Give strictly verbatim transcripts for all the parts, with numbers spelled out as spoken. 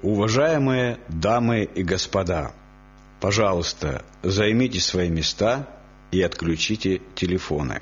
Уважаемые дамы и господа, пожалуйста, займите свои места и отключите телефоны.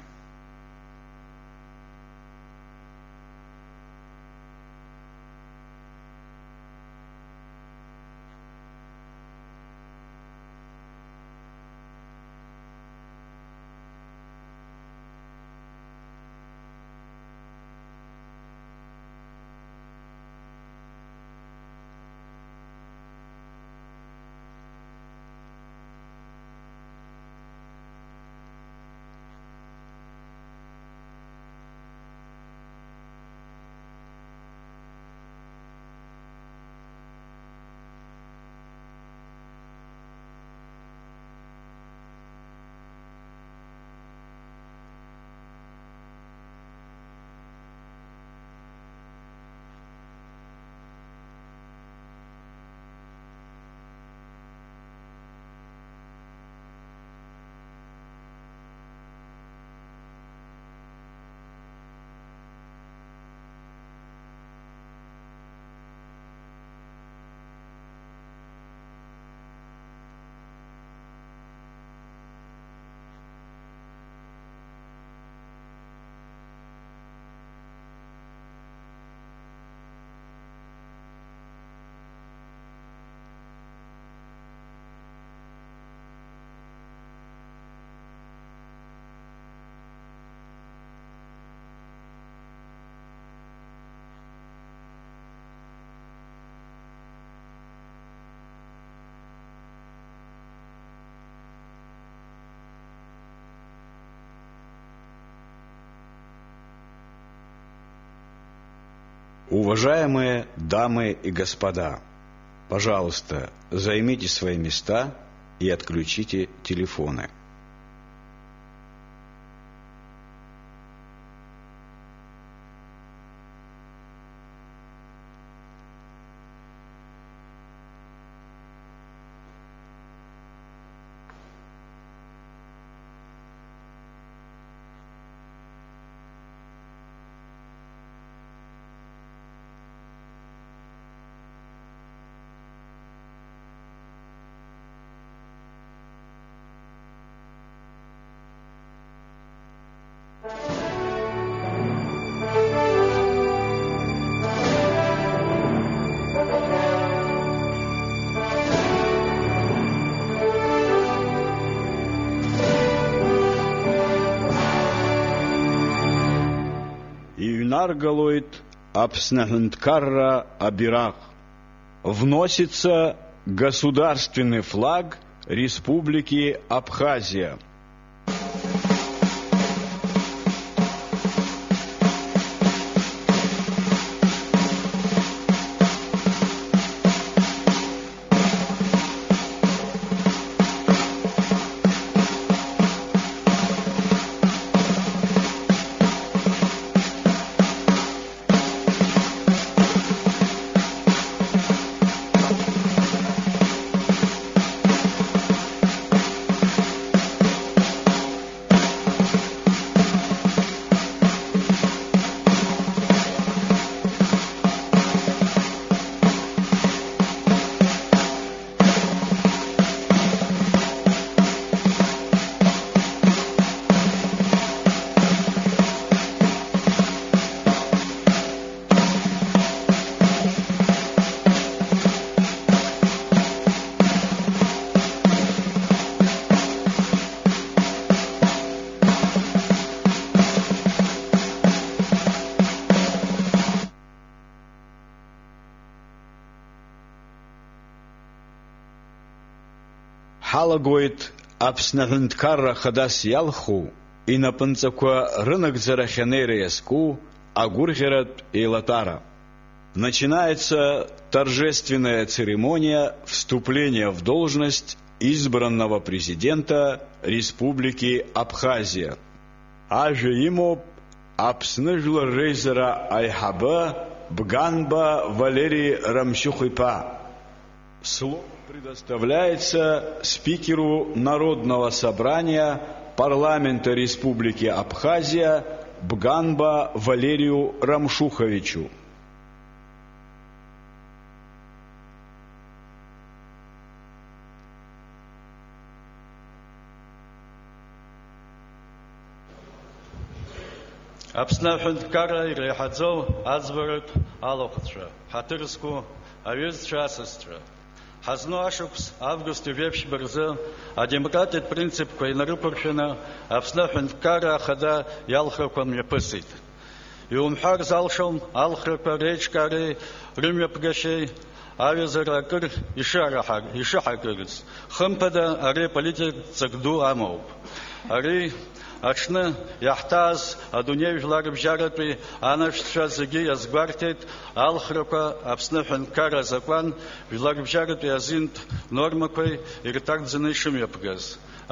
Уважаемые дамы и господа, пожалуйста, займите свои места и отключите телефоны. Иҩнаргалоит Аԥсны аҳәынҭқарра абираҟ. Вносится государственный флаг Республики Абхазия. Ҳалагоит Аԥсны аҳәынҭқарра хадас иалху, инапынҵақәа рынагӡарахь анеира иазку агәырӷьаратә еилатәара. Начинается торжественная церемония вступления в должность избранного президента Республики Абхазия. Ажәа имоуп Аԥсны Жәлар Реизара аиҳабы Бганба Валери Рамшьыхә-иԥа. Слово предоставляется спикеру Народного собрания Парламента Республики Абхазия Бганба Валерию Рамшуховичу. Аԥсны аҳәынҭқарра иреиҳаӡоу аӡбаратә алахәцәа, ҳаҭыр зқәу аҩызцәа, асасцәа, ҳазну ашықәс август ҩажәи ԥшьба рзы адемократиатә принципқәа инарықәыршәаны Аԥсны аҳәынҭқарра ахада иалхрақәа мҩаԥысит. Иумҳәар залшом алхрақәа реиҿкаареи рымҩаԥгашьеи аҩызара акыр ишараҳар-, ишаҳаркырц. Хымԥада, ари аполитикатә ҵак ду амоуп. Ари аҽны иаҳҭааз адунеи жәларбжьаратәи анашәцәа зегьы иазгәарҭеит алхрақәа Аԥсны аҳәынҭқарра азакәан жәларбжьаратәи азинтә нормақәеи ирҭагӡаны ишымҩаԥгаз.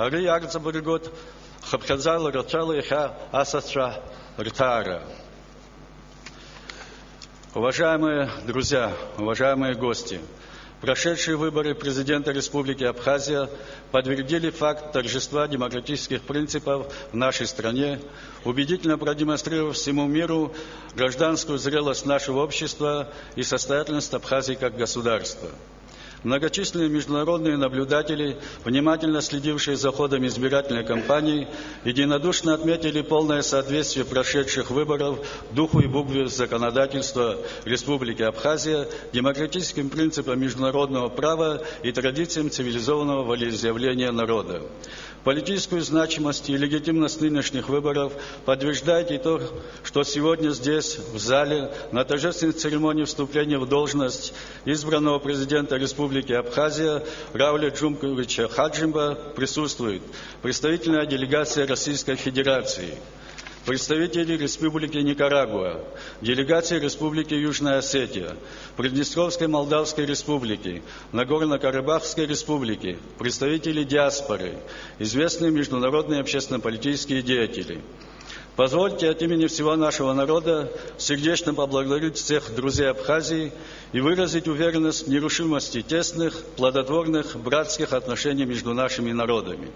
Ари иарҵабыргуеит хыԥхьаӡала рацәала иахьа асасцәа рҭаара. Уважаемые друзья, уважаемые гости! Прошедшие выборы президента Республики Абхазия подтвердили факт торжества демократических принципов в нашей стране, убедительно продемонстрировав всему миру гражданскую зрелость нашего общества и состоятельность Абхазии как государства. Многочисленные международные наблюдатели, внимательно следившие за ходом избирательной кампании, единодушно отметили полное соответствие прошедших выборов духу и букве законодательства Республики Абхазия, демократическим принципам международного права и традициям цивилизованного волеизъявления народа. Политическую значимость и легитимность нынешних выборов подтверждает и то, что сегодня здесь, в зале, на торжественной церемонии вступления в должность избранного президента Республики Абхазия Рауля Джумковича Хаджимба присутствует представительная делегация Российской Федерации, представители Республики Никарагуа, делегация Республики Южная Осетия, Приднестровской Молдавской Республики, Нагорно-Карабахской Республики, представители диаспоры, известные международные общественно-политические деятели. Позвольте от имени всего нашего народа сердечно поблагодарить всех друзей Абхазии и выразить уверенность в нерушимости тесных, плодотворных, братских отношений между нашими народами.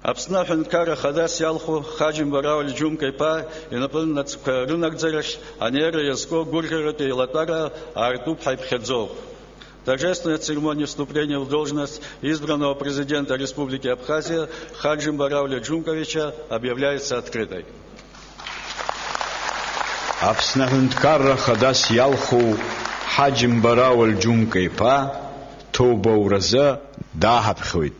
Аԥсны аҳәынҭқарра хадас иалху Хаџьымба Рауль Џьумка-иԥа инапы нацқәа рынагӡарахь анеира иазку гәырӷьаратәи еилатәара аартуп ҳәа иԥхьаӡоуп. Торжественная церемония вступления в должность избранного президента Республики Абхазия Хаджимба Рауля Джумковича объявляется открытой. Аԥсны аҳәынҭқарра хадас иалху Ҳаџьымба Рауль Џьумка-иԥа ҭоубауразы дааҳаԥхьоит.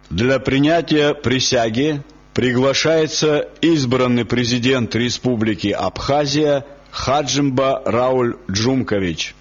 Для принятия присяги приглашается избранный президент Республики Абхазия Хаджимба Рауль Джумкович.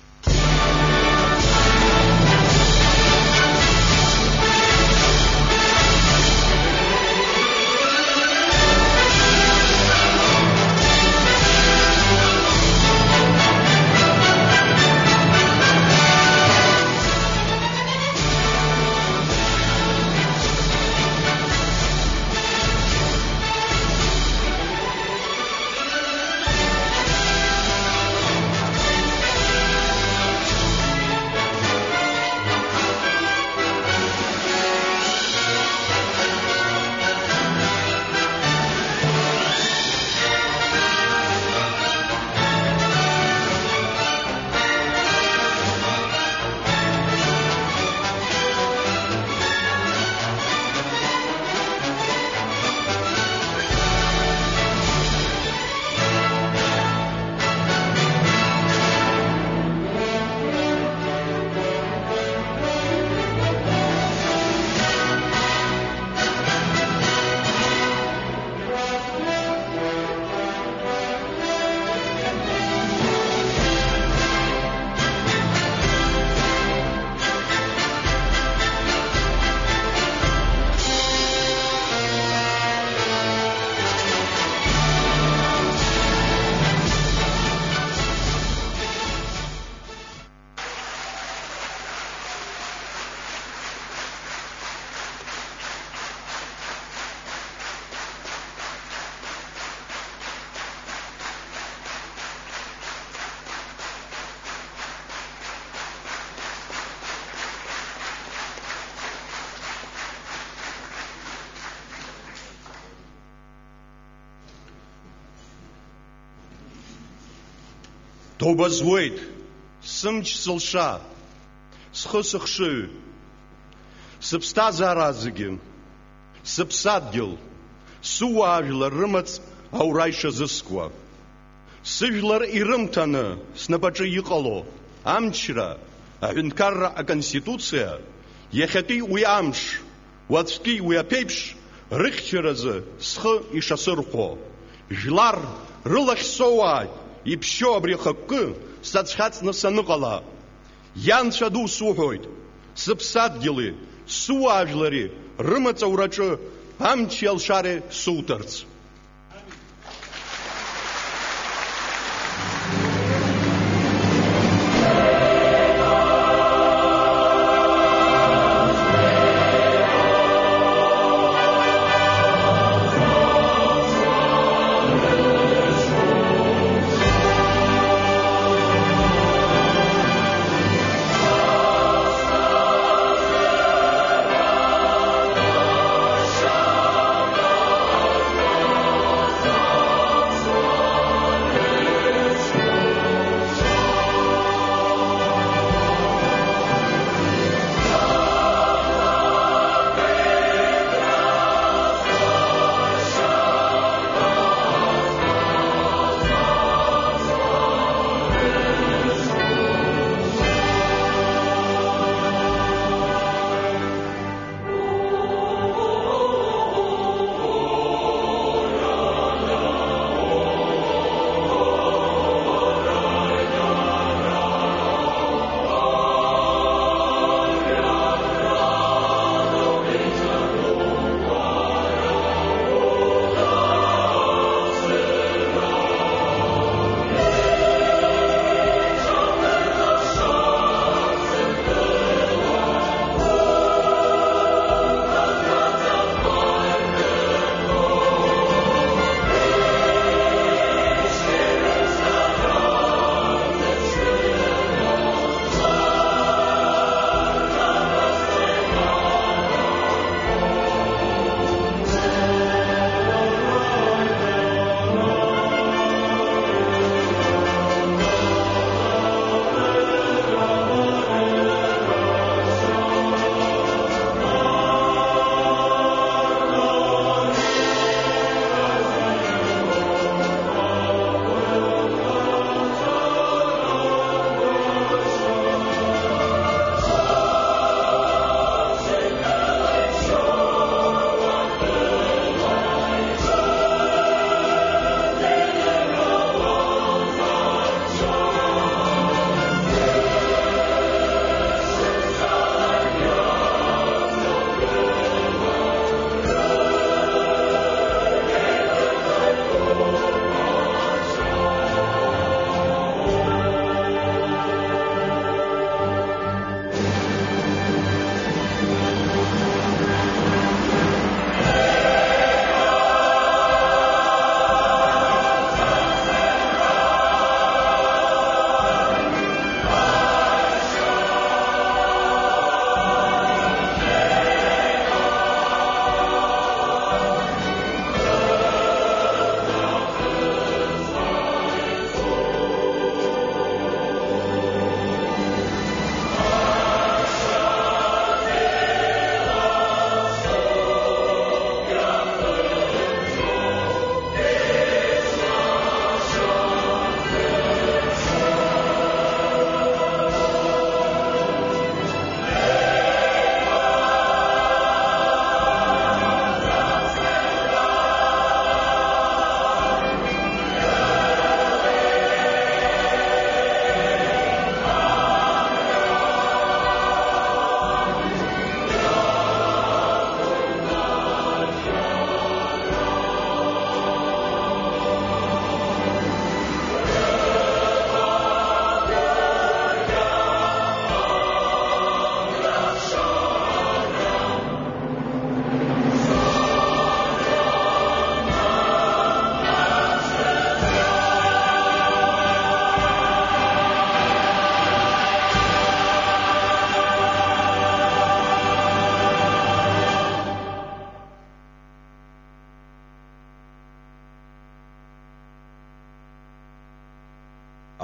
Ҭоуба зуеит, сымч сылша, схы сыхшыҩ, сыԥсҭазаара зегьы, сыԥсадгьыл, Сыуаажәлар рымаҵ аура ишазыскуа. Сыжәлар ирымҭаны снапаҿы иҟало амчра, аҳәынҭқарра аконституциа, иахьатәи уи амш, уаҵәтәи уи аԥеиԥш рыхьчаразы схы ишасырхәо. Жәлар рылахь соуааит, иԥшьоу абри ахықәкы сацәхьаҵны саныҟала. Ианцәа ду суҳәоит, сыԥсадгьыли, сыуаажәлари рымаҵ аураҿы амчи алшареи суҭарц.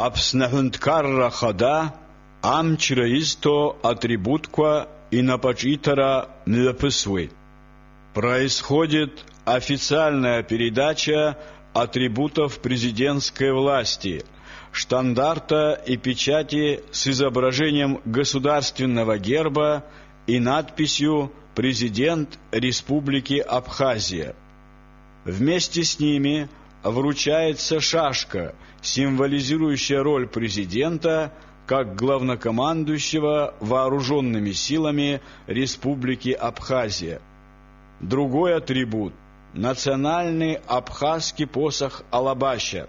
Аԥсны Аҳәынҭқарра Ахада амчра изҭо атрибутқәа инапаҿиҭара мҩаԥысуеит. Происходит официальная передача атрибутов президентской власти, штандарта и печати с изображением государственного герба и надписью «Президент Республики Абхазия». Вместе с ними вручается шашка, символизирующая роль президента как главнокомандующего вооружёнными силами Республики Абхазия. Другой атрибут — национальный абхазский посох Алабаща,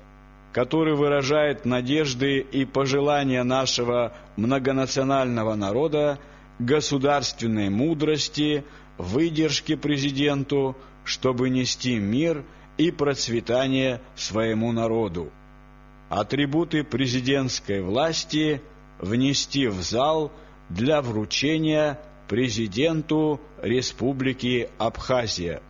который выражает надежды и пожелания нашего многонационального народа государственной мудрости, выдержки президенту, чтобы нести мир и процветание своему народу. Атрибуты президентской власти внести в зал для вручения президенту Республики Абхазия.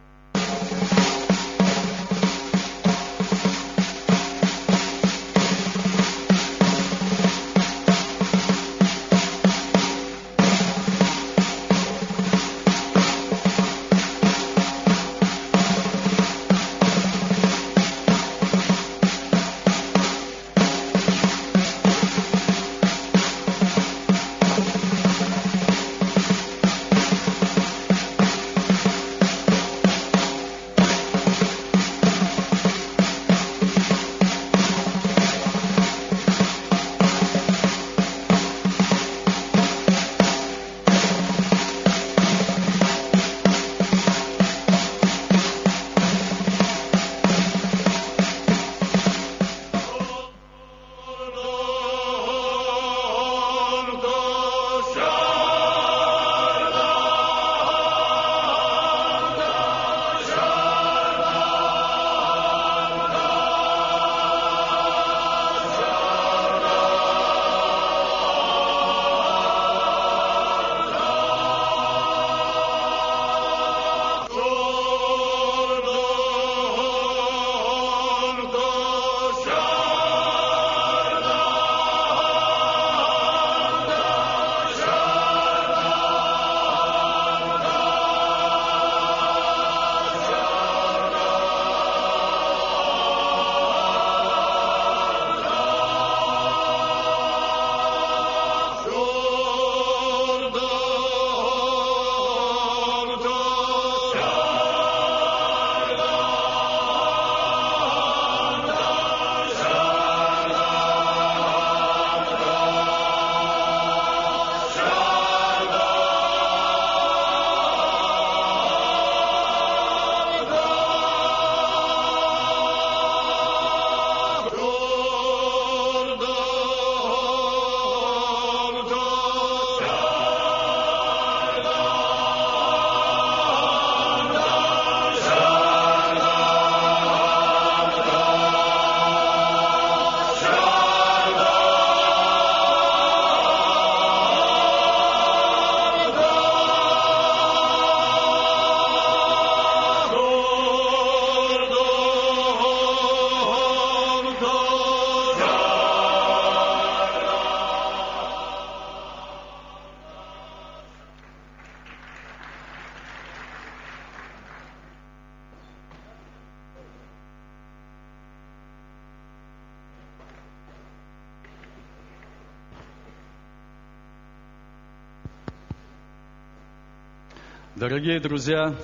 Дорогие друзья,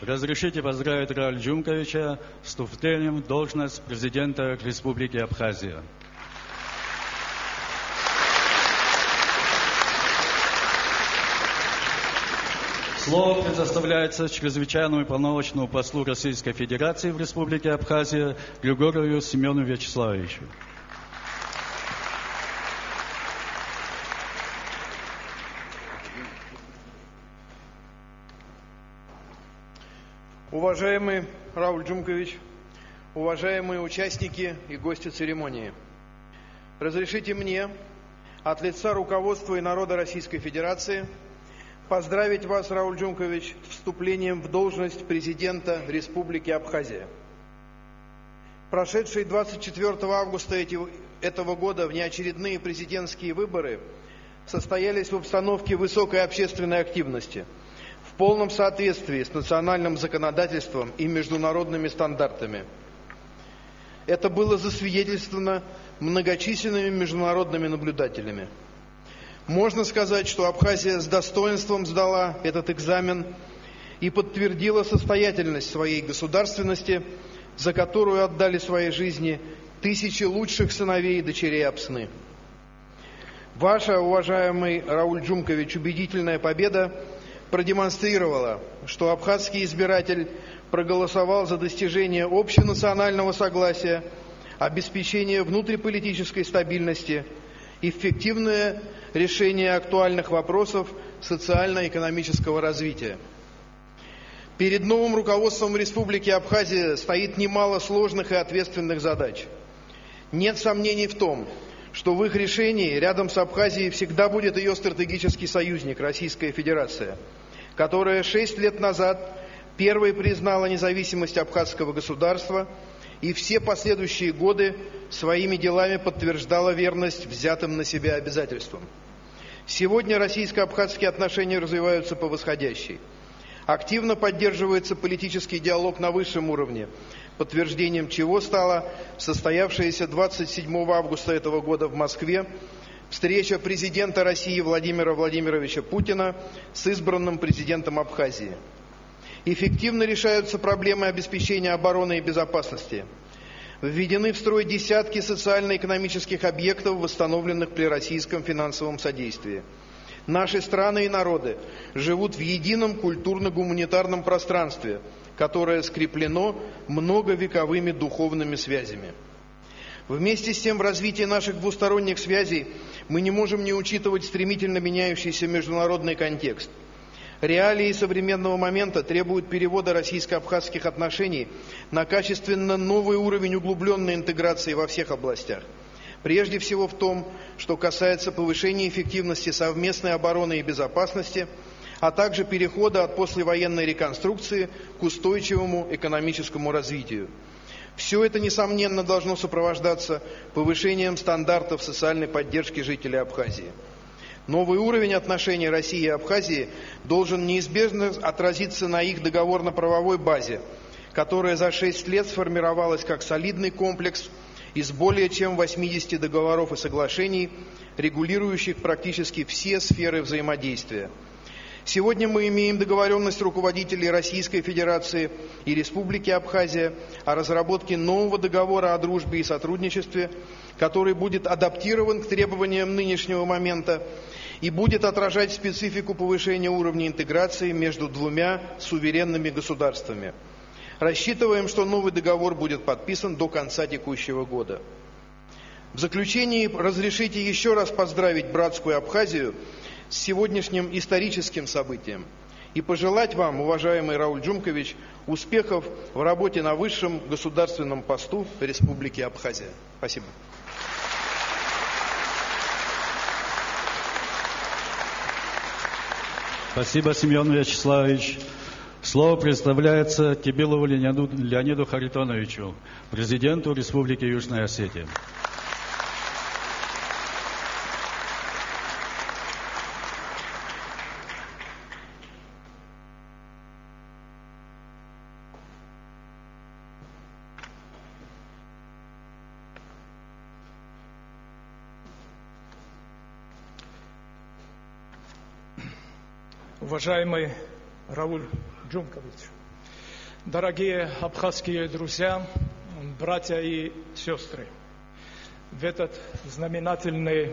разрешите поздравить Рауль Джумковича с вступлением в должность президента Республики Абхазия. Слово предоставляется чрезвычайному полномочному послу Российской Федерации в Республике Абхазия Григорию Семёну Вячеславовичу. Уважаемый Рауль Джумкович, уважаемые участники и гости церемонии, разрешите мне от лица руководства и народа Российской Федерации поздравить вас, Рауль Джумкович, с вступлением в должность президента Республики Абхазия. Прошедшие двадцать четвёртого августа эти, этого года внеочередные президентские выборы состоялись в обстановке высокой общественной активности. в полном соответствии с национальным законодательством и международными стандартами. Это было засвидетельствовано многочисленными международными наблюдателями. Можно сказать, что Абхазия с достоинством сдала этот экзамен и подтвердила состоятельность своей государственности, за которую отдали свои жизни тысячи лучших сыновей и дочерей Апсны. Ваша, уважаемый Рауль Джумкович, убедительная победа продемонстрировала, что абхазский избиратель проголосовал за достижение общенационального согласия, обеспечение внутриполитической стабильности, эффективное решение актуальных вопросов социально-экономического развития. Перед новым руководством Республики Абхазия стоит немало сложных и ответственных задач. Нет сомнений в том, что в их решении рядом с Абхазией всегда будет ее стратегический союзник — Российская Федерация, которая шесть лет назад первой признала независимость абхазского государства и все последующие годы своими делами подтверждала верность взятым на себя обязательствам. Сегодня российско-абхазские отношения развиваются по восходящей. Активно поддерживается политический диалог на высшем уровне, подтверждением чего стала состоявшаяся двадцать седьмого августа этого года в Москве встреча президента России Владимира Владимировича Путина с избранным президентом Абхазии. Эффективно решаются проблемы обеспечения обороны и безопасности. Введены в строй десятки социально-экономических объектов, восстановленных при российском финансовом содействии. Наши страны и народы живут в едином культурно-гуманитарном пространстве, которое скреплено многовековыми духовными связями. Вместе с тем, в развитии наших двусторонних связей мы не можем не учитывать стремительно меняющийся международный контекст. Реалии современного момента требуют перевода российско-абхазских отношений на качественно новый уровень углублённой интеграции во всех областях. Прежде всего в том, что касается повышения эффективности совместной обороны и безопасности, а также перехода от послевоенной реконструкции к устойчивому экономическому развитию. Всё это, несомненно, должно сопровождаться повышением стандартов социальной поддержки жителей Абхазии. Новый уровень отношений России и Абхазии должен неизбежно отразиться на их договорно-правовой базе, которая за шесть лет сформировалась как солидный комплекс из более чем восьмидесяти договоров и соглашений, регулирующих практически все сферы взаимодействия. Сегодня мы имеем договорённость руководителей Российской Федерации и Республики Абхазия о разработке нового договора о дружбе и сотрудничестве, который будет адаптирован к требованиям нынешнего момента и будет отражать специфику повышения уровня интеграции между двумя суверенными государствами. Рассчитываем, что новый договор будет подписан до конца текущего года. В заключении разрешите ещё раз поздравить братскую Абхазию с сегодняшним историческим событием и пожелать вам, уважаемый Рауль Джумкович, успехов в работе на высшем государственном посту Республики Абхазия. Спасибо. Спасибо, Семён Вячеславович. Слово предоставляется Кибилову Леониду, Леониду Харитоновичу, президенту Республики Южная Осетия. Уважаемый Рауль Джумкович, дорогие абхазские друзья, братья и сёстры, в этот знаменательный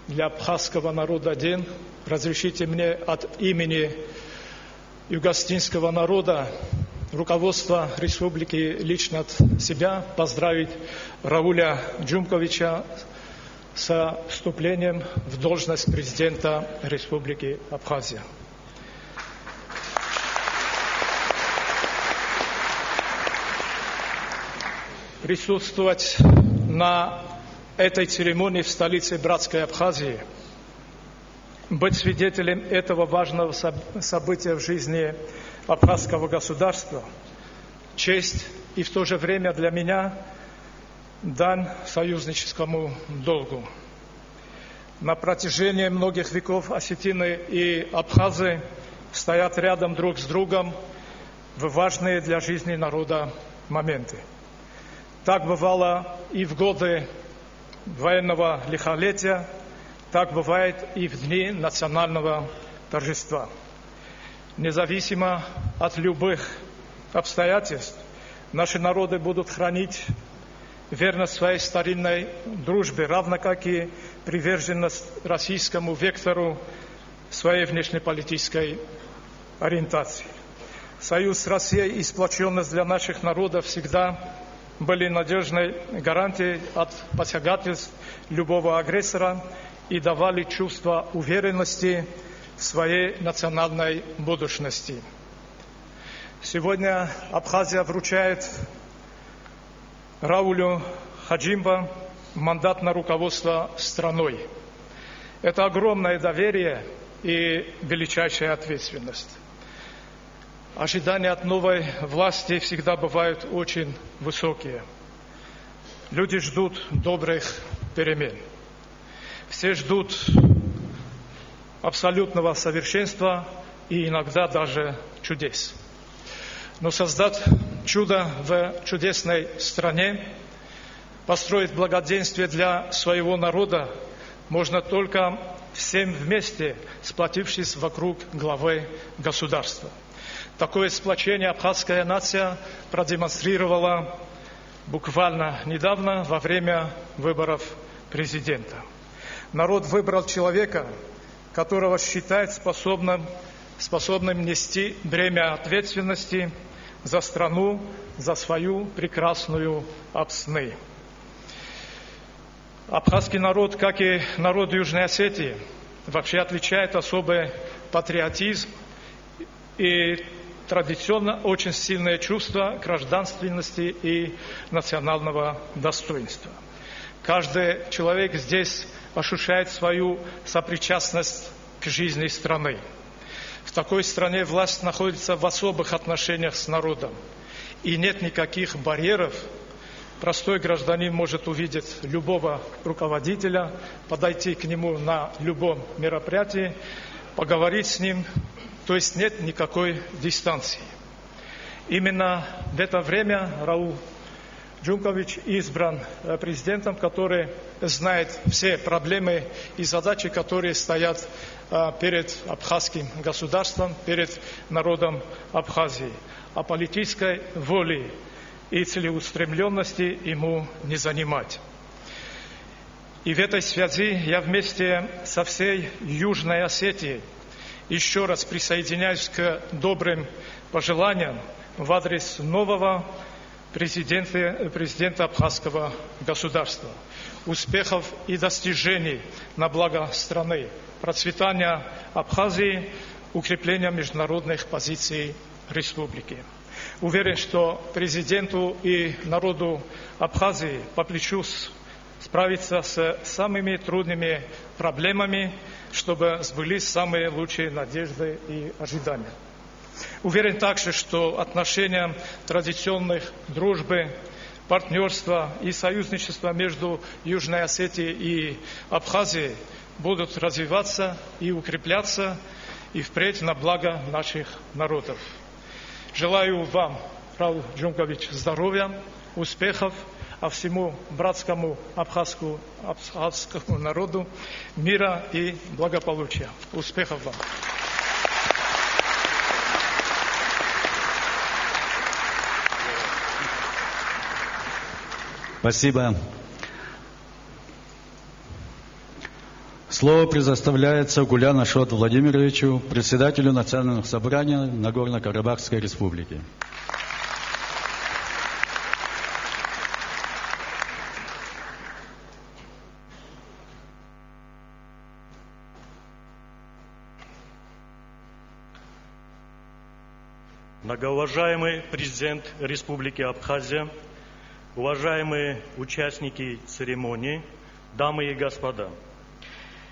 для абхазского народа день разрешите мне от имени югоосетинского народа, руководства республики, лично от себя поздравить Рауля Джумковича со вступлением в должность президента Республики Абхазия. Присутствовать на этой церемонии в столице братской Абхазии, быть свидетелем этого важного соб-, события в жизни абхазского государства — честь и в то же время для меня дань союзническому долгу. На протяжении многих веков осетины и абхазы стоят рядом друг с другом в важные для жизни народа моменты. Так бывало и в годы военного лихолетия, так бывает и в дни национального торжества. Независимо от любых обстоятельств, наши народы будут хранить верность своей старинной дружбе, равно как и приверженность российскому вектору своей внешнеполитической ориентации. Союз с Россией и сплочённость для наших народов всегда были надёжной гарантией от посягательств любого агрессора и давали чувство уверенности в своей национальной будущности. Сегодня Абхазия вручает Раулю Хаджимба мандат на руководство страной. Это огромное доверие и величайшая ответственность. Ожидания от новой власти всегда бывают очень высокие. Люди ждут добрых перемен. Все ждут абсолютного совершенства и иногда даже чудес. Но создать чудо в чудесной стране, построить благоденствие для своего народа можно только всем вместе, сплотившись вокруг главы государства. Такое сплочение абхазская нация продемонстрировала буквально недавно во время выборов президента. Народ выбрал человека, которого считает способным, способным нести бремя ответственности за страну, за свою прекрасную Абхазию. Абхазский народ, как и народ Южной Осетии, вообще отличает особый патриотизм и традиционно очень сильное чувство гражданственности и национального достоинства. Каждый человек здесь ощущает свою сопричастность к жизни страны. В такой стране власть находится в особых отношениях с народом, и нет никаких барьеров. Простой гражданин может увидеть любого руководителя, подойти к нему на любом мероприятии, поговорить с ним, то есть нет никакой дистанции. Именно в это время Раул Джункович избран президентом, который знает все проблемы и задачи, которые стоят перед абхазским государством, перед народом Абхазии. А политической воли и целеустремленности ему не занимать. И в этой связи я вместе со всей Южной Осетией ещё раз присоединяюсь к добрым пожеланиям в адрес нового президента, президента абхазского государства. Успехов и достижений на благо страны, процветания Абхазии, укрепления международных позиций республики. Уверен, что президенту и народу Абхазии по плечу с- справиться с самыми трудными проблемами, чтобы сбылись самые лучшие надежды и ожидания. Уверен также, что отношения традиционных дружбы, партнёрства и союзничества между Южной Осетией и Абхазией будут развиваться и укрепляться и впредь на благо наших народов. Желаю вам, Раул Джункович, здоровья, успехов, а всему братскому абхазскому, абхазскому народу мира и благополучия. Успехов вам! Спасибо. Слово предоставляется Гулян Ашот Владимировичу, председателю Национального собрания Нагорно-Карабахской Республики. Многоуважаемый президент Республики Абхазия, уважаемые участники церемонии, дамы и господа!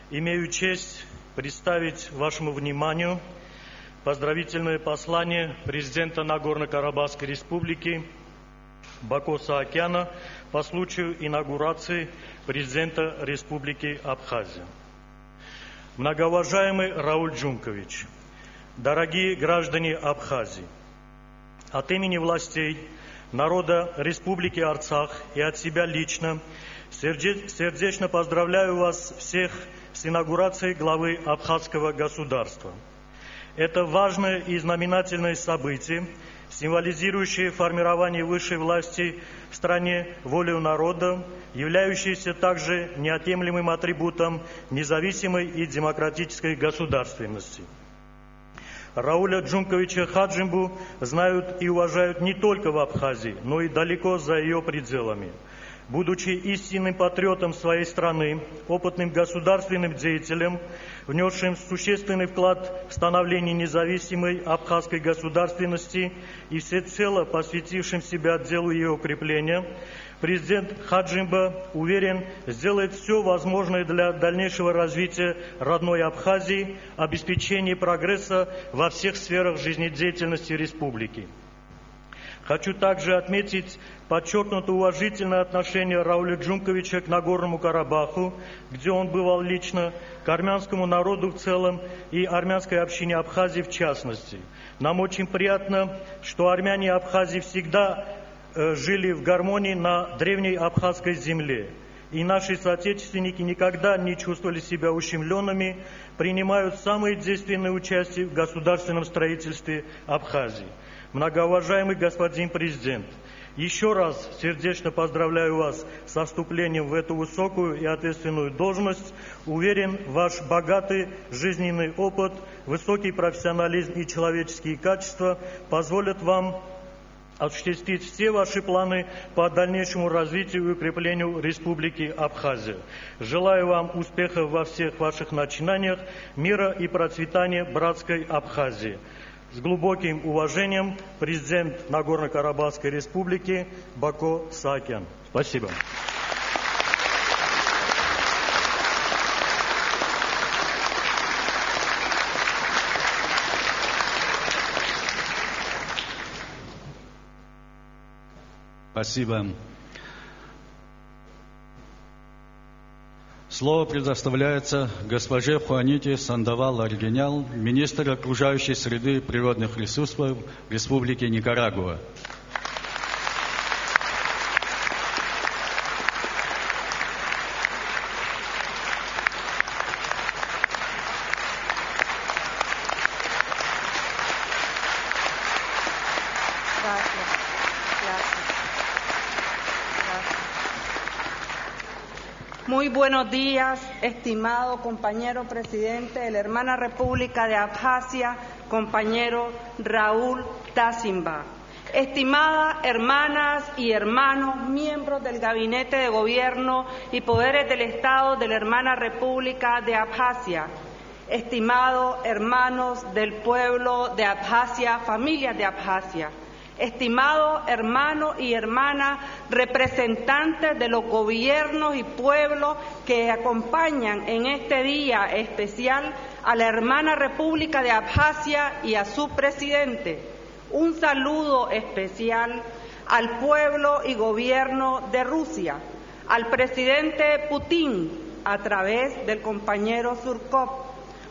Имею честь представить вашему вниманию поздравительное послание президента Нагорно-Карабахской Республики Баку Саакяна по случаю инаугурации президента Республики Абхазия. Многоуважаемый Рауль Джункович, Дорогие граждане Абхазии! От имени властей народа Республики Арцах и от себя лично серде- сердечно поздравляю вас всех с инаугурацией главы Абхазского государства. Это важное и знаменательное событие, символизирующее формирование высшей власти в стране волею народа, являющееся также неотъемлемым атрибутом независимой и демократической государственности. Рауля Джумковича Хаджимбу знают и уважают не только в Абхазии, но и далеко за ее пределами. Будучи истинным патриотом своей страны, опытным государственным деятелем, внесшим существенный вклад в становление независимой абхазской государственности и всецело посвятившим себя делу ее укрепления, президент Хаджимба, уверен, сделает всё возможное для дальнейшего развития родной Абхазии, обеспечения прогресса во всех сферах жизнедеятельности республики. Хочу также отметить подчёркнуто уважительное отношение Рауля Джумковича к Нагорному Карабаху, где он бывал лично, к армянскому народу в целом и армянской общине Абхазии в частности. Нам очень приятно, что армяне Абхазии всегда э, жили в гармонии на древней абхазской земле, и наши соотечественники никогда не чувствовали себя ущемлёнными, принимают самое действенное участие в государственном строительстве Абхазии. Многоуважаемый господин президент, ещё раз сердечно поздравляю вас со вступлением в эту высокую и ответственную должность. Уверен, ваш богатый жизненный опыт, высокий профессионализм и человеческие качества позволят вам осуществить все ваши планы по дальнейшему развитию и укреплению Республики Абхазия. Желаю вам успехов во всех ваших начинаниях, мира и процветания братской Абхазии. С глубоким уважением, президент Нагорно-Карабахской Республики Бако Саакян. Спасибо. Спасибо. Слово предоставляется госпоже Хуаните Сандовал Аргенял, министр окружающей среды и природных ресурсов Республики Никарагуа. Gracias. Gracias. Gracias. Muy buenos días, estimado compañero presidente de la hermana República de Abjasia, compañero Raúl Tasimba. Estimadas hermanas y hermanos, miembros del Gabinete de Gobierno y Poderes del Estado de la hermana República de Abjasia. Estimados hermanos del pueblo de Abjasia, familias de Abjasia. Estimado hermano y hermana, representantes de los gobiernos y pueblos que acompañan en este día especial a la hermana República de Abjasia y a su presidente. Un saludo especial al pueblo y gobierno de Rusia, al presidente Putin, a través del compañero Surkov.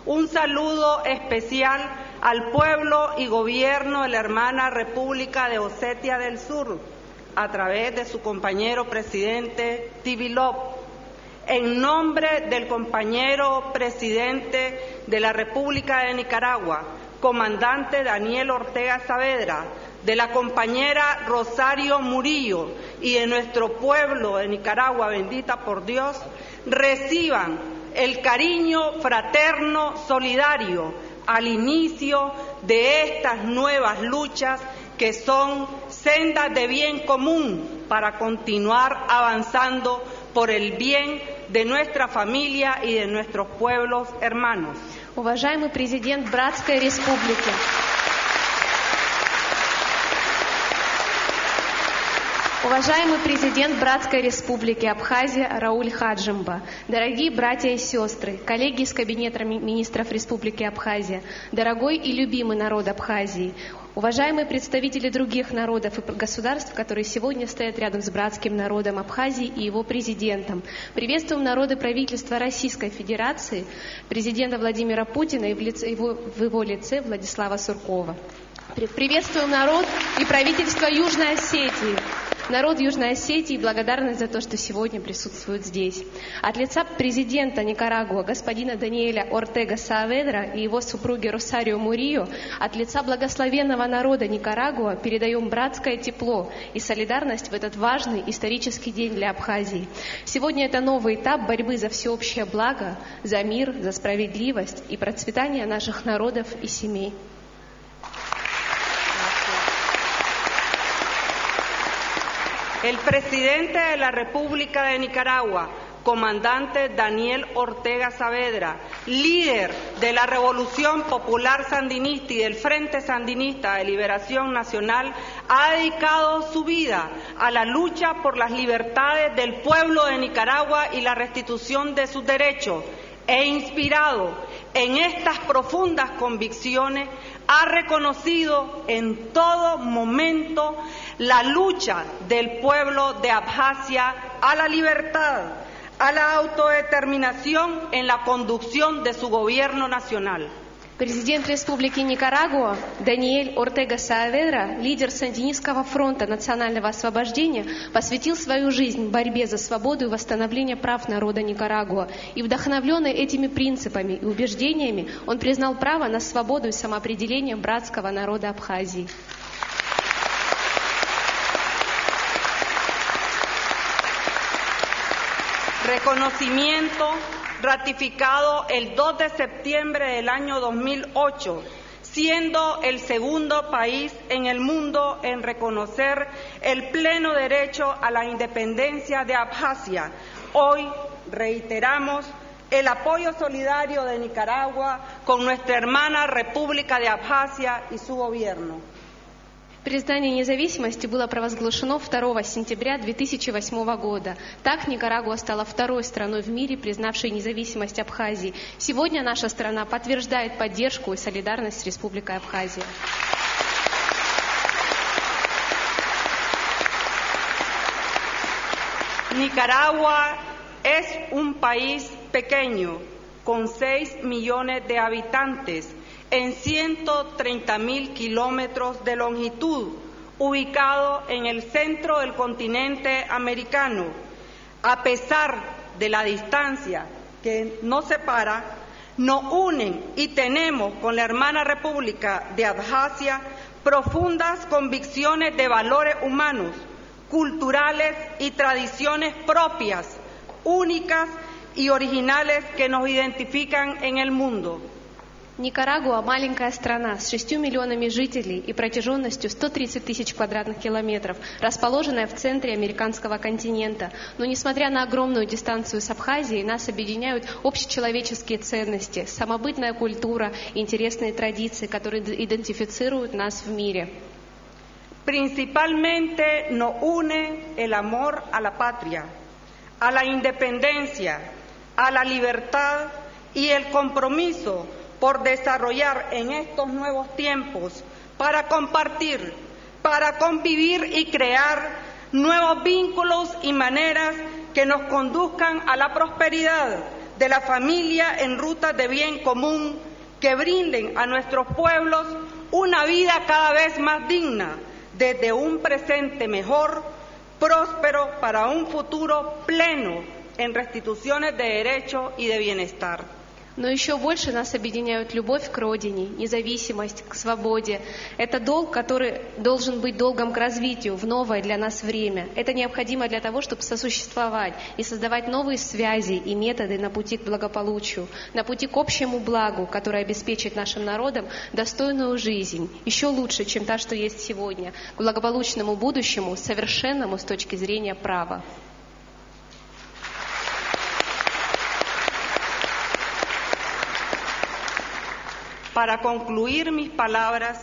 Un saludo especial al pueblo y gobierno de la hermana República de Osetia del Sur, a través de su compañero presidente Tibilov. En nombre del compañero presidente de la República de Nicaragua, comandante Daniel Ortega Saavedra, de la compañera Rosario Murillo y de nuestro pueblo de Nicaragua, bendita por Dios, reciban el cariño fraterno solidario al inicio de estas nuevas luchas que son sendas de bien común para continuar avanzando por el bien de nuestra familia y de nuestros pueblos hermanos. Уважаемый президент Братской Республики. Уважаемый президент Братской Республики Абхазия Рауль Хаджимба, дорогие братья и сестры, коллеги из Кабинета ми- министров Республики Абхазия, дорогой и любимый народ Абхазии, Уважаемые представители других народов и государств, которые сегодня стоят рядом с братским народом Абхазии и его президентом, приветствуем народы правительства Российской Федерации, президента Владимира Путина и в лице его, в его лице Владислава Суркова. При- Приветствуем народ и правительство Южной Осетии. Народ Южной Осетии благодарны за то, что сегодня присутствуют здесь. От лица президента Никарагуа господина Даниэля Ортега Сааведра и его супруги Росарио Мурио, от лица благословенного народа Никарагуа передаем братское тепло и солидарность в этот важный исторический день для Абхазии. Сегодня это новый этап борьбы за всеобщее благо, за мир, за справедливость и процветание наших народов и семей. El presidente de la República de Nicaragua, comandante Daniel Ortega Saavedra, líder de la Revolución Popular Sandinista y del Frente Sandinista de Liberación Nacional, ha dedicado su vida a la lucha por las libertades del pueblo de Nicaragua y la restitución de sus derechos, e inspirado en estas profundas convicciones, ha reconocido en todo momento la lucha del pueblo de Abjasia a la libertad, a la autodeterminación en la conducción de su gobierno nacional. Президент Республики Никарагуа Даниэль Ортега Сааведра, лидер Сандинистского фронта национального освобождения, посвятил свою жизнь борьбе за свободу и восстановление прав народа Никарагуа. И, вдохновленный этими принципами и убеждениями, он признал право на свободу и самоопределение братского народа Абхазии. Reconocimiento ratificado el dos de septiembre del año dos mil ocho, siendo el segundo país en el mundo en reconocer el pleno derecho a la independencia de Abjasia. Hoy reiteramos el apoyo solidario de Nicaragua con nuestra hermana República de Abjasia y su gobierno. Признание независимости было провозглашено второго сентября две тысячи восьмого года. Так Никарагуа стала второй страной в мире, признавшей независимость Абхазии. Сегодня наша страна подтверждает поддержку и солидарность с Республикой Абхазия. Nicaragua es un país pequeño, con seis millones de habitantes, en ciento treinta mil kilómetros de longitud, ubicado en el centro del continente americano. A pesar de la distancia que nos separa, nos unen y tenemos con la hermana República de Abjasia profundas convicciones de valores humanos, culturales y tradiciones propias, únicas y originales que nos identifican en el mundo. Никарагуа — маленькая страна с шестью миллионами жителей и протяженностью сто тридцать тысяч квадратных километров, расположенная в центре американского континента. Но несмотря на огромную дистанцию с Абхазией, нас объединяют общечеловеческие ценности, самобытная культура и интересные традиции, которые д- идентифицируют нас в мире. Principalmente nos une el amor a la patria, a la independencia, a la libertad y el compromiso por desarrollar en estos nuevos tiempos para compartir, para convivir y crear nuevos vínculos y maneras que nos conduzcan a la prosperidad de la familia en rutas de bien común que brinden a nuestros pueblos una vida cada vez más digna, desde un presente mejor, próspero, para un futuro pleno en restituciones de derecho y de bienestar. Но еще больше нас объединяют любовь к родине, независимость, к свободе. Это долг, который должен быть долгом к развитию в новое для нас время. Это необходимо для того, чтобы сосуществовать и создавать новые связи и методы на пути к благополучию, на пути к общему благу, который обеспечит нашим народам достойную жизнь, еще лучше, чем та, что есть сегодня, к благополучному будущему, совершенному с точки зрения права. Para concluir mis palabras,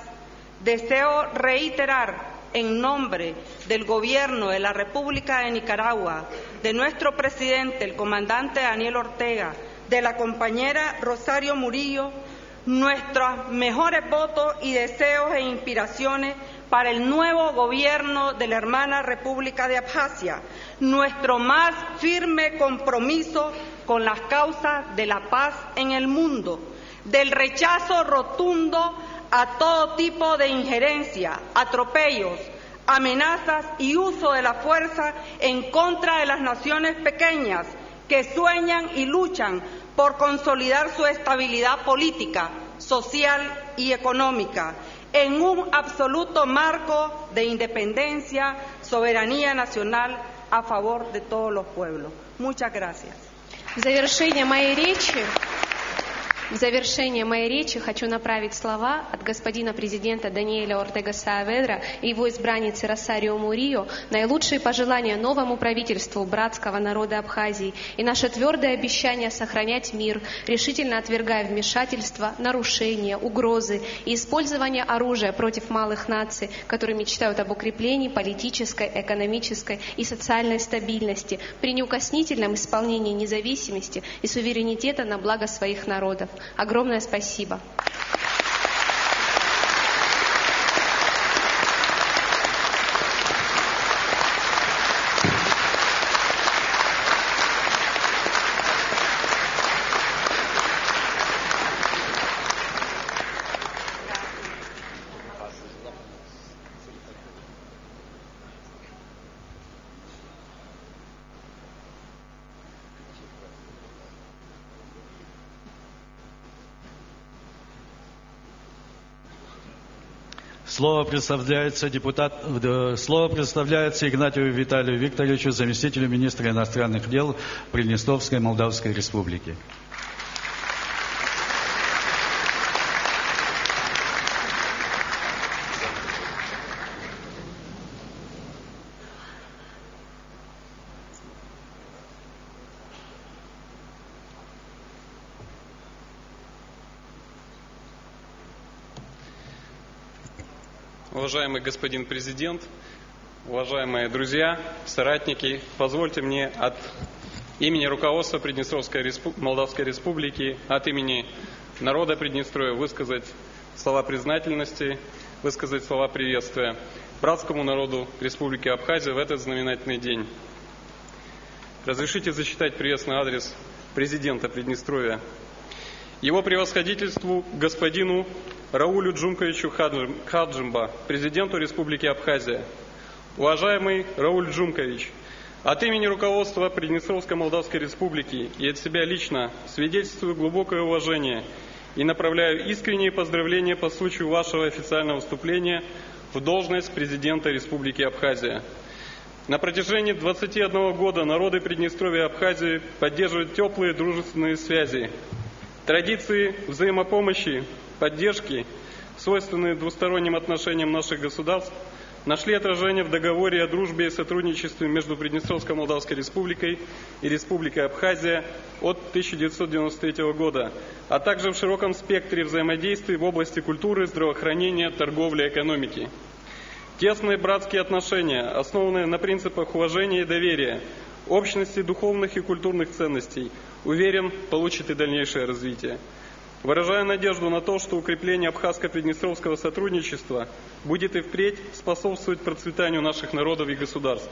deseo reiterar en nombre del Gobierno de la República de Nicaragua, de nuestro presidente, el comandante Daniel Ortega, de la compañera Rosario Murillo, Nuestros mejores votos y deseos e inspiraciones para el nuevo gobierno de la hermana República de Abjasia. Nuestro más firme compromiso con las causas de la paz en el mundo, del rechazo rotundo a todo tipo de injerencia, atropellos, amenazas y uso de la fuerza en contra de las naciones pequeñas que sueñan y luchan por consolidar su estabilidad política, social y económica en un absoluto marco de independencia, soberanía nacional a favor de todos los pueblos. Muchas gracias. В завершение моей речи, в завершение моей речи хочу направить слова от господина президента Даниэля Ортега Сааведра и его избранницы Росарио Мурио наилучшие пожелания новому правительству братского народа Абхазии и наше твердое обещание сохранять мир, решительно отвергая вмешательства, нарушения, угрозы и использование оружия против малых наций, которые мечтают об укреплении политической, экономической и социальной стабильности при неукоснительном исполнении независимости и суверенитета на благо своих народов. Огромное спасибо. Слово предоставляется депутат, э, слово предоставляется Игнатьеву Виталию Викторовичу, заместителю министра иностранных дел Приднестровской Молдавской Республики. Уважаемый господин президент, уважаемые друзья, соратники, позвольте мне от имени руководства Приднестровской Респу-, Молдавской Республики, от имени народа Приднестровья высказать слова признательности, высказать слова приветствия братскому народу Республики Абхазия в этот знаменательный день. Разрешите зачитать приветственный адрес президента Приднестровья. Его превосходительству господину Раулю Джумковичу Хаджим-, Хаджимба, президенту Республики Абхазия. Уважаемый Рауль Джумкович, от имени руководства Приднестровской Молдавской Республики и от себя лично свидетельствую глубокое уважение и направляю искренние поздравления по случаю вашего официального вступления в должность президента Республики Абхазия. На протяжении двадцати одного года народы Приднестровья и Абхазии поддерживают тёплые дружественные связи. Традиции взаимопомощи, поддержки, свойственные двусторонним отношениям наших государств, нашли отражение в договоре о дружбе и сотрудничестве между Приднестровско-Молдавской Республикой и Республикой Абхазия от тысяча девятьсот девяносто третьего года, а также в широком спектре взаимодействий в области культуры, здравоохранения, торговли и экономики. Тесные братские отношения, основанные на принципах уважения и доверия, общности духовных и культурных ценностей, уверен, получат и дальнейшее развитие. Выражаю надежду на то, что укрепление абхазско-приднестровского сотрудничества будет и впредь способствовать процветанию наших народов и государств.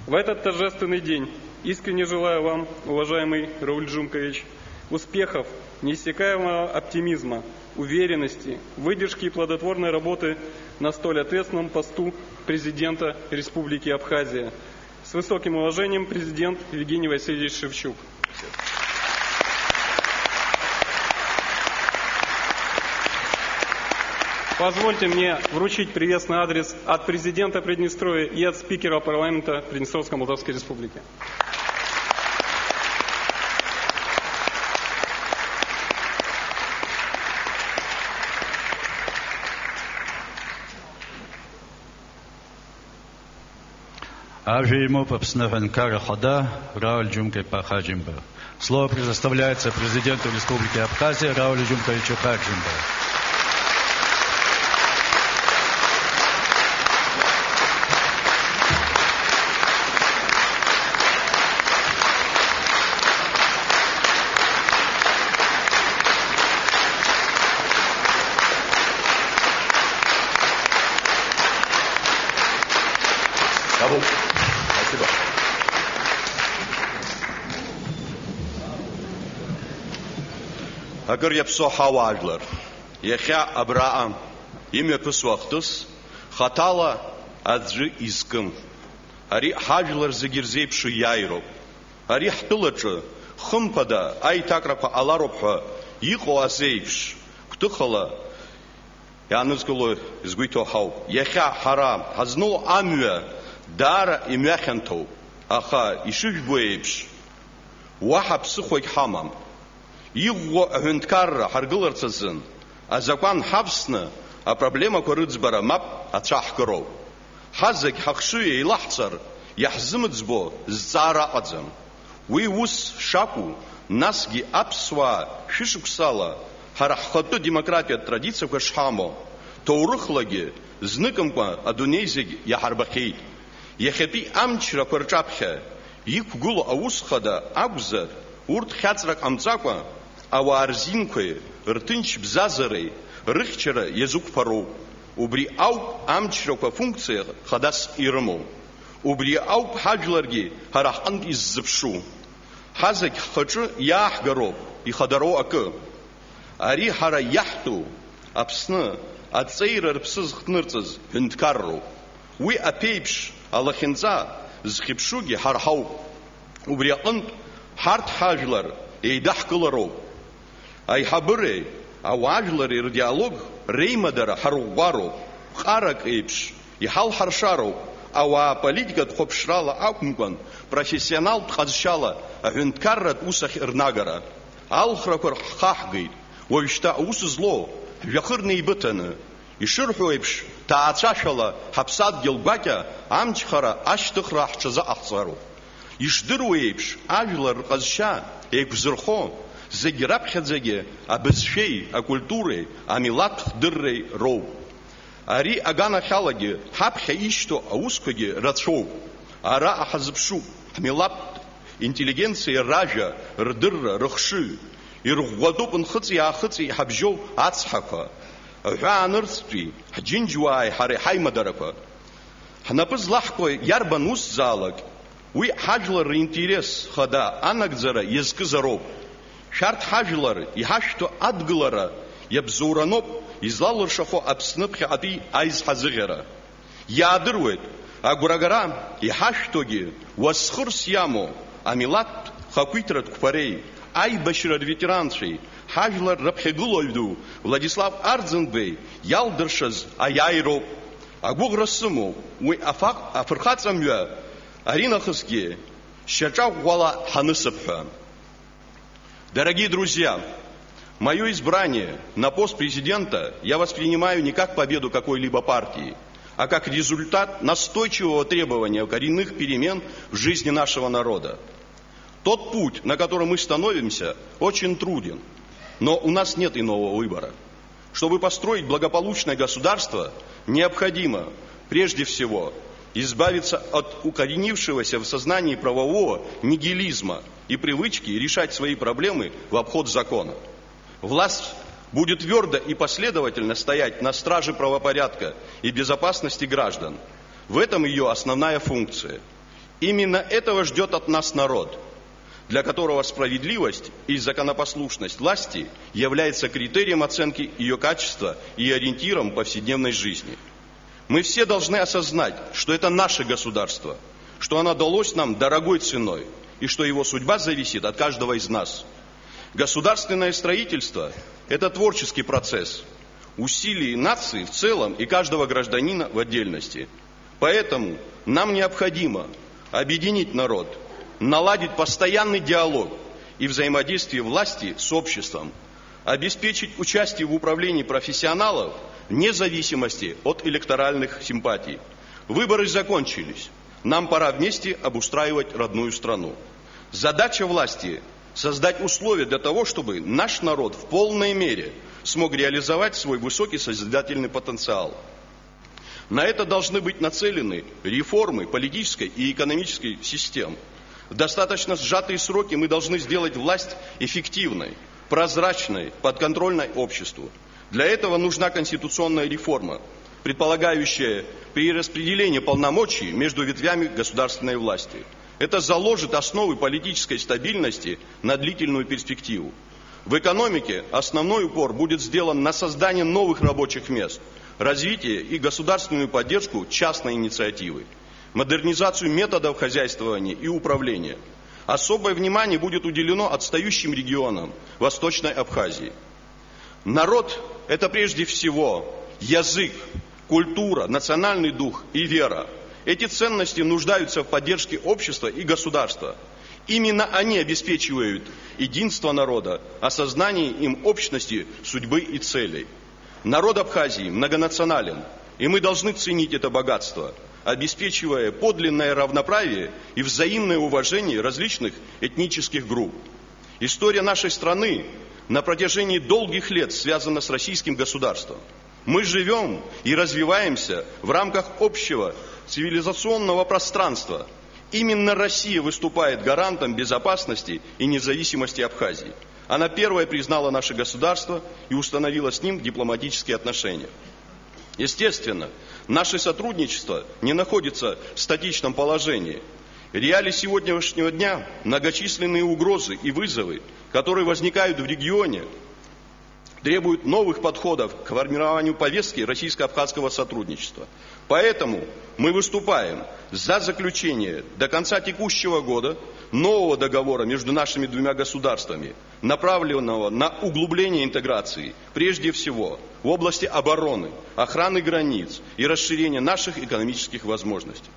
В этот торжественный день искренне желаю вам, уважаемый Рауль Джумкович, успехов, неиссякаемого оптимизма, уверенности, выдержки и плодотворной работы на столь ответственном посту президента Республики Абхазия. С высоким уважением, президент Евгений Васильевич Шевчук. Позвольте мне вручить приветственный адрес от президента Приднестровья и от спикера парламента Приднестровско-Молдавской Республики. Ажәа имоуп Аԥсны аҳәынҭқарра ахада Рауль Џьумка-иԥа Хаџьымба. Слово предоставляется президенту Республики Абхазия Раулю Џьумковичу Хаджимба. Акыр иаԥсоу ҳауаажәлар, иахьа абраҟа имҩаԥысуа ахҭыс хаҭала аӡәы изкым. Ари ҳажәлар зегьы ирзеиԥшу иааироуп. Ари ҳтәылаҿы, хымԥада, аиҭакрақәа ҟалароуп ҳәа иҟоу азеиԥш, гәҭыхала иаанызкыло згәы иҭоу ҳауп. Иахьа ҳара ҳазну амҩа даара имҩахьанҭоуп, аха, ишыжәбо еиԥш, уаҳа ԥсыхәагь ҳамам. Иӷәӷәоу аҳәынҭқарра ҳаргыларц азын азакәан ҳавсны апроблемақәа рыӡбара мап ацәаҳкыроуп. Ҳазегь ҳахшыҩ еилаҳҵар, иаҳзымыӡбо зҵаара ыҟаӡам. Уи ус шакәу, насгьы аԥсуаа шәышықәсала ҳара ҳхатәы демократиатә традициақәа шҳамоу, ҭоурыхлагьы зныкымкәа адунеи зегь иаҳарбахьеит. Иахьатәи амчрақәа рҿаԥхьа иқәгылоу аус хада акәзар, урҭ хьаҵрак ҟамҵакәа, ауаа рзинқәеи рҭынч бзазареи рыхьчара иазықәԥароуп. Убри ауп амчрақәа функциа хадас ирымоу. Убри ауп ҳажәларгьы ҳара ҳҟынтә иззыԥшу. Ҳазегь ҳхаҿы иааҳгароуп ихадароу акы. Ари ҳара иаҳтәу Аԥсны аҵеира рыԥсы зхҭнырҵаз ҳәынҭқарроуп. Уи аԥеиԥш алахьынҵа зхьыԥшугьы ҳара ҳауп. Убри аҟынтә, ҳарҭ ҳажәлар еидаҳкылароуп. Аиҳабыреи ауаажәлари рдиалог реимадара ҳарӷәӷәароуп, ҟарак еиԥш иҳалҳаршароуп, ауаа политикатә хәаԥшрала акәымкәан, профессионалтә ҟазшьала аҳәынҭқарратә усахь рнагара. Алхрақәа рхаҳгеит, уажәшьҭа аус злоу ҳжәҩахыр неибыҭаны, ишырҳәо еиԥш, ҭаацәашәала ҳаԥсадгьыл гәакьа амчхара ашьҭыхра ҳҽазыҟаҳҵароуп. Ишдыруа еиԥш, ажәлар рҟазшьа еиқәзырхо зегь раԥхьаӡагьы абызшәеи, акультуреи, амилаҭ хдырреи роуп. Ари аганахьалагьы ҳаԥхьа ишьҭоу аусқәагьы рацәоуп. Араҟа ҳазыԥшуп ҳмилаҭтә интеллигенциа ражәа, рдырра, рыхшыҩ. Ирӷәӷәатәуп нхыҵи-аахыҵи ҳабжьоу ацҳақәа, аҳәаанырцәтәи ҳџьынџьуааи ҳареи ҳаимадарақәа. Ҳнапы злаҳкуа иарбан усзаалак, уи ҳажәлар ринтерес хада анагӡара иазкызароуп. Шәарҭ ҳажәлар иҳашәҭо адгылара иабзоураноуп излалыршахо Аԥсны ԥхьаҟатәи аизҳазыӷьара. Иаадыруеит, агәрагара иҳашәҭогьы уасхырс иамоу амилаҭтә хақәиҭратә қәԥареи, аибашьра рветеранцәеи, ҳажәлар раԥхьагылаҩ ду Владислав Арӡынбеи иалдыршаз аиааироуп. Агәыӷра сымоуп, уи афак-, афырхаҵамҩа аринахысгьы шьаҿа ӷәӷәала ҳанысып ҳәа. Дорогие друзья, мое избрание на пост президента я воспринимаю не как победу какой-либо партии, а как результат настойчивого требования коренных перемен в жизни нашего народа. Тот путь, на котором мы становимся, очень труден, но у нас нет иного выбора. Чтобы построить благополучное государство, необходимо, прежде всего, избавиться от укоренившегося в сознании правового нигилизма и привычки решать свои проблемы в обход закона. Власть будет твёрдо и последовательно стоять на страже правопорядка и безопасности граждан. В этом её основная функция. Именно этого ждёт от нас народ, для которого справедливость и законопослушность власти является критерием оценки её качества и ориентиром повседневной жизни. Мы все должны осознать, что это наше государство, что оно далось нам дорогой ценой и что его судьба зависит от каждого из нас. Государственное строительство — это творческий процесс, усилий нации в целом и каждого гражданина в отдельности. Поэтому нам необходимо объединить народ, наладить постоянный диалог и взаимодействие власти с обществом, обеспечить участие в управлении профессионалов вне зависимости от электоральных симпатий. Выборы закончились. Нам пора вместе обустраивать родную страну. Задача власти — создать условия для того, чтобы наш народ в полной мере смог реализовать свой высокий созидательный потенциал. На это должны быть нацелены реформы политической и экономической систем. В достаточно сжатые сроки мы должны сделать власть эффективной, прозрачной, подконтрольной обществу. Для этого нужна конституционная реформа, предполагающая перераспределение полномочий между ветвями государственной власти. Это заложит основы политической стабильности на длительную перспективу. В экономике основной упор будет сделан на создание новых рабочих мест, развитие и государственную поддержку частной инициативы, модернизацию методов хозяйствования и управления. Особое внимание будет уделено отстающим регионам Восточной Абхазии. Народ — это прежде всего язык, культура, национальный дух и вера. Эти ценности нуждаются в поддержке общества и государства. Именно они обеспечивают единство народа, осознание им общности, судьбы и целей. Народ Абхазии многонационален, и мы должны ценить это богатство, обеспечивая подлинное равноправие и взаимное уважение различных этнических групп. История нашей страны на протяжении долгих лет связана с российским государством. Мы живём и развиваемся в рамках общего цивилизационного пространства. Именно Россия выступает гарантом безопасности и независимости Абхазии. Она первая признала наше государство и установила с ним дипломатические отношения. Естественно, наше сотрудничество не находится в статичном положении. Реалии сегодняшнего дня, многочисленные угрозы и вызовы, которые возникают в регионе, требуют новых подходов к формированию повестки российско-абхазского сотрудничества. Поэтому мы выступаем за заключение до конца текущего года нового договора между нашими двумя государствами, направленного на углубление интеграции, прежде всего в области обороны, охраны границ и расширения наших экономических возможностей.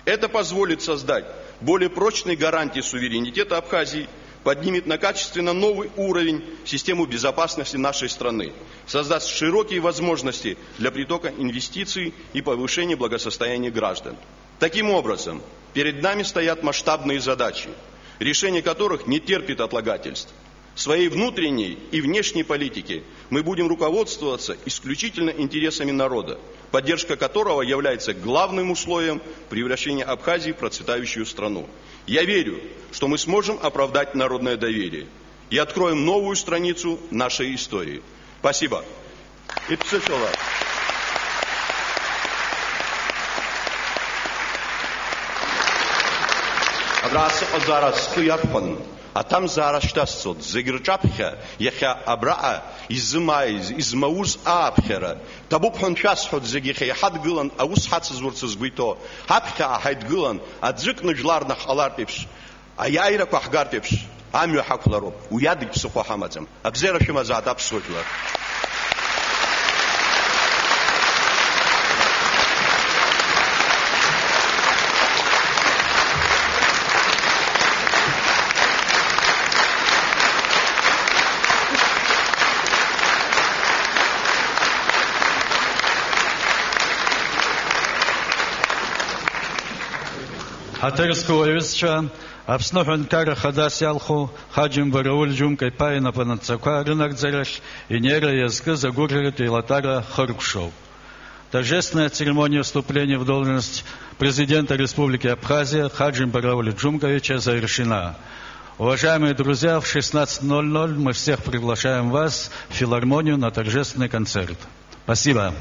Это позволит создать более прочные гарантии суверенитета Абхазии, поднимет на качественно новый уровень систему безопасности нашей страны, создаст широкие возможности для притока инвестиций и повышения благосостояния граждан. Таким образом, перед нами стоят масштабные задачи, решение которых не терпит отлагательств. В своей внутренней и внешней политике мы будем руководствоваться исключительно интересами народа, поддержка которого является главным условием превращения Абхазии в процветающую страну. Я верю, что мы сможем оправдать народное доверие и откроем новую страницу нашей истории. Спасибо. Иԥсышәала. Абра сыҟазаара схы иархәан, аҭамзаара шьҭасҵоит, зегь рҿаԥхьа иахьа абраҟа изымааиз, измауз ааԥхьара. Ҭабуп ҳәа аншәасҳәоит, зегь иахьа иҳадгылан, аус ҳацызурц згәы иҭоу. Ҳаԥхьаҟа ҳаидгылан, аӡәыкны жәлар наҳҟалартә еиԥш. Аиааирақәа ҳгартә еиԥш, амҩа ҳақәлароуп, уи адагь ԥсыхәа ҳамаӡам. Абзиара шәымазаат, аԥсуа жәлар! Ҳаҭыр зқәу аҩызцәа, Аԥсны аҳәынҭқарра хадас иалху Ҳаџьымба Рауль Џьумка-иԥа инапынҵақәа рынагӡарахь инеира иазкыз агәырӷьаратә еилатәара хыркәшоуп. Торжественная церемония вступления в должность Президента Республики Абхазия Хаджимба Рауля Джумковича завершена. Уважаемые друзья, в шестнадцать ноль ноль мы всех приглашаем вас в филармонию на торжественный концерт. Спасибо.